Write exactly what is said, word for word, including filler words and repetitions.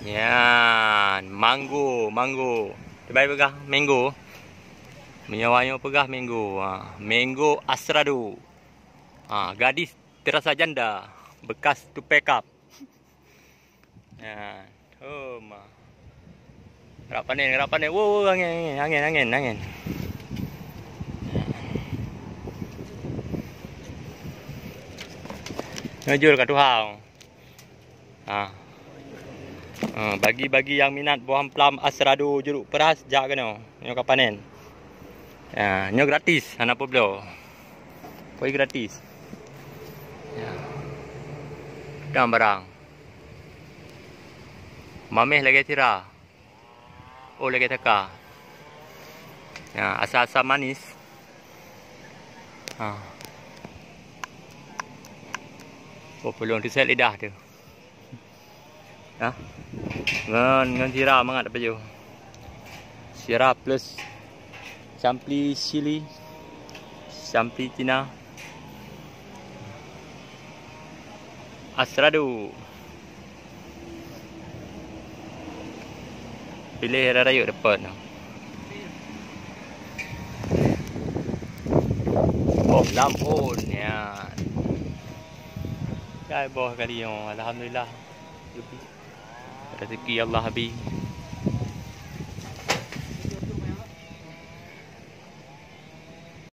Nyan, mango, mango. Tebai peugah mango. Meunyoe nyoe peugah mango. Ha, mango Asrado. Ha, gadis terasa janda bekas tupai kap. Nyan. Oh, ma. Gerak panen, gerak panen. Wo, wo, angin, angin, angin, angin, angin. Nyoe jol ka tuha. Ha. Ha, bagi-bagi nyang minat boh amplam Asrado jeruk peras, jak keunoe. Nyoe ka panen. Ha, nyoe gratis, hana peubloe. Pokoknya gratis. Ya. Dang barang. Mameh lagèe sira. Oh, lagèe taka. Ya, asam-asam manis. Ha. Oh, peulong teusét lidah tu. Ha. Ngon, ngon sira mangat apa ju. Sira plus campli cili, campli Cina. Asrado. Piléh raya rayeuk dapat. Oh, lampun, ya. Kai boh kali nyoe, alhamdulillah. Rezeki Allah abi.